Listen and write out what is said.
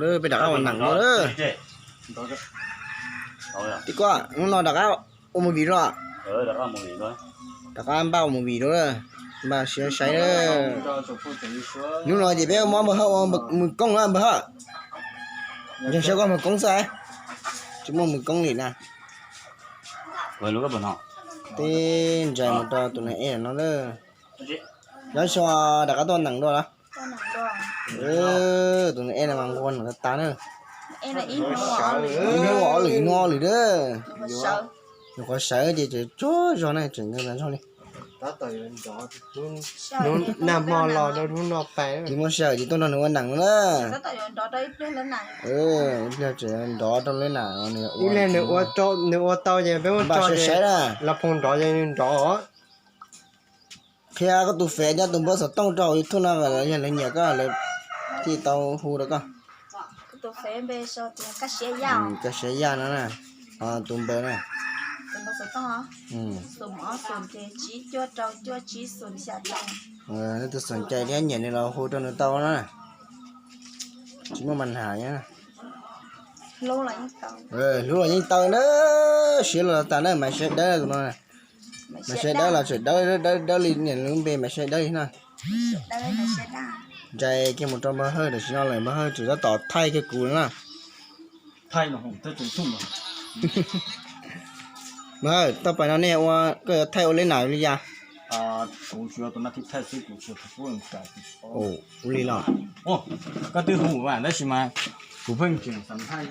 Peb rov qab ua neem dua lawm. Tij Kuaj, hnub no rov qab ua movie dua. Rov qab npaj ua movie dua, npaj siab saib. Hnub no ces peb muab npawg Hawj ua mus koob na npawg Hawj. Ntseeg saib koj mus koob xwb, tsis muaj mus koob li na. Tej ntsais mus rau tus neeg ej no na. Nyob zoo, rov qab tuaj neem dua los? Tus neeg ej no mas nquag nws tas tas na. Ib hnub ua ob lwm, ib hnub ua ob lwm na. Nyuam qhuav sawv ces tseem tsuag zog na, tseem nkees tas zog li. Nag hmo los rau hnub no pais. Tsis muaj sij hawm ces tuaj nrog nws ua neem na. Ib pliag tseem nrov rau lawv na. Ib pliag nws ua tau ces peb muab tso ces los phoos nrov ces nws nrov. Qhia koj tus fev thiab tus npawb xov tooj rau hauv YouTube no kom yog lawv nyiam koj lawv thiaj tau hu rau koj. Koj siab yaj no na, tus npawb na. Nej tus xom cai thiab nyiam nws los hu rau nws tau na. Tsis muaj mas nas. Hlub los yeej tau na, siab los tas na, Maiv Saib Dawb tus no. Maiv Saib Dawb los tseem dawb dawb dawb li niam lub npe Maiv Saib Dawb li na. Ntsais kiag mus rau npawg Hawj tam sim no lawm, npawg Hawj tseem tab tom thaij kiag kuv na. Npawg Hawj, tau pais no nej ua, koj yuav thaij ua li nas li yas? Ua li los? Koj twb hu mas tab sis mas kuv pheej tseem xav thaij.